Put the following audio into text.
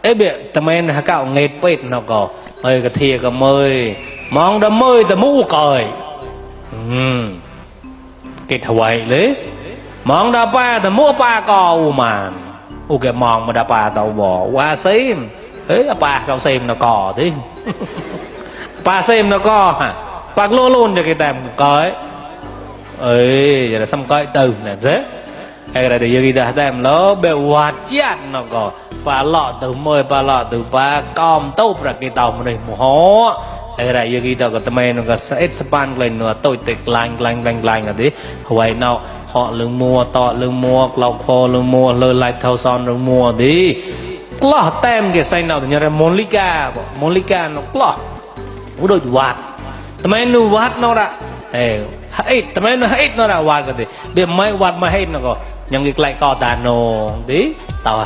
ấy bịa tầm em là cạo nghệt bết nó có ơi cái thìa cái mơi mong đâm mơi tầm mũ còi cái thầy lấy mong đa ba tầm mũ ba cò màn cái mong mà đa ba tàu bỏ qua xem ấy ba cậu xem nó cò thế ba xem nó co hả ba lô luôn cho cái tầm coi ấy giờ là xăm coi từ này thế hay là để gì đã tầm nó bèo hoạt chết nó có và lọ từ môi ba lọ từ ba com tốt ra cái tàu này mù hó hay là gì đó có tầm nó có sẽ expand lên nữa tôi tịch lanh ở đấy vậy nào họ lương mua to lương mua lọc kho lương mua lơ lại thâu son lương mua đi lọ tem cái xanh nào thì nhớ là Monica nó lọ u đôi vạt tầm nó vạt nó đã hết tầm nó hết nó đã vạt cái gì để mấy vạt mà hết nó có những cái lại co đàn nô đi tao